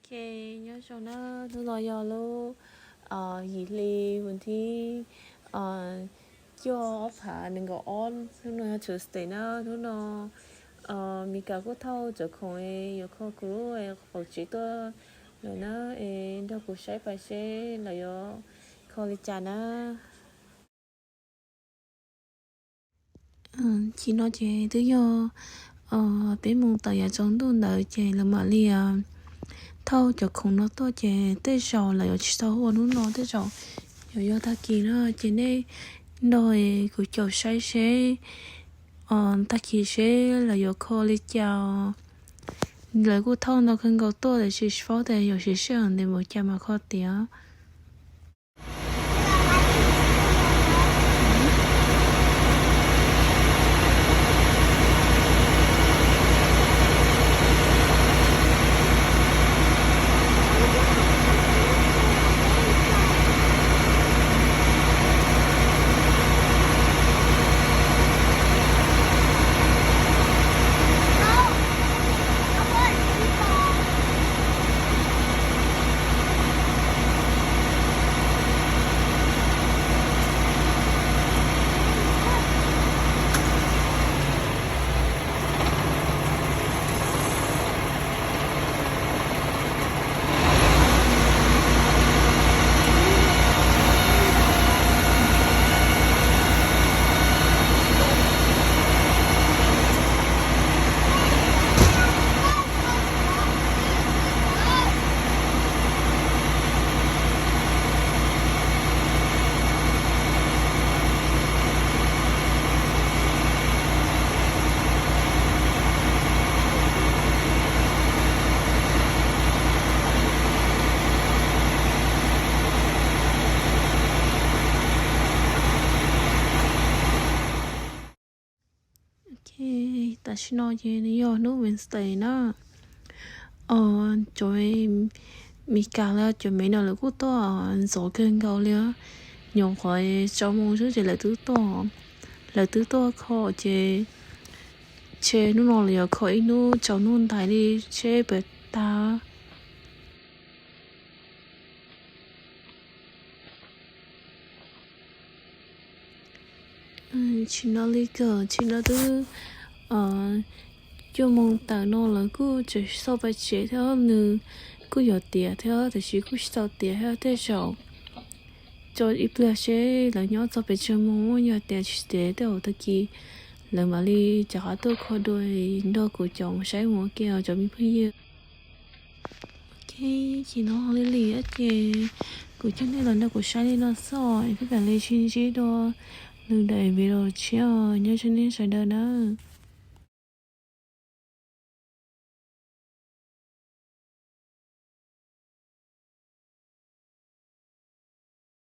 Ok, nyob zoo na, hnub no yog lub yim hli vas thib cuaj ob phav nees nkaum ob, hnub no yog Tuesday na, hnub no Mis Kas kuj thauj cov khoom yuav kho kuv lub qhov tsev tuaj lawm na, es nrog kuv saib pas seb lawv yuav kho li cas na. Chim no ces twb yog peb moos tawm yav tsaus ntuj ntawd ces lawv mam li thauj cov khoom no tuaj ces tej zaum lawv yuav tsis tau ua hnub no, tej zaum yuav yog tag kis na, ces nej nrog kuv caum saib seb tag kis seb lawv yuav kho li cas. Lawv kuj thauj ntau kawg nkaus tuaj tiam sis tsis paub tias yuav siv sij hawm ntev npaum cas mas kho tiav. Ok, tam sim no ces nws yog hnub Wednesday na. Cov Mis Kas los cov me no lawv kuj tuaj ntxov kawg nkaus li, nyuam qhuav tsaus moos xwb ces lawv twb tuaj, lawv twb tuaj kho ces, ces hnub no lawv yuav kho ib hnub tsaus ntuj ntais li seb puas tag. Tsis no li kawg, tsis no twb cuaj moos tawm no lawv kuj tseem xauj pas tsev thiab, nws kuj yuav tiav thiab tiam sis kuj tsis tau tiav thiab, tej zaum tso ib pliag seb lawv nyob txog pes tsawg moos, yog tias tsis tiav tej zaum tag kis lawv mam li rov qab tuaj kho dua, nrog kuv caum mus saib mus ua ke os cov me phooj ywg. Ok, chim no li li ces kuv coj nej los nrog kuv saib li no xwb, peb mam li sib ntsib dua lwm daim video tshiab, nyob zoo nej sawv daws nawb.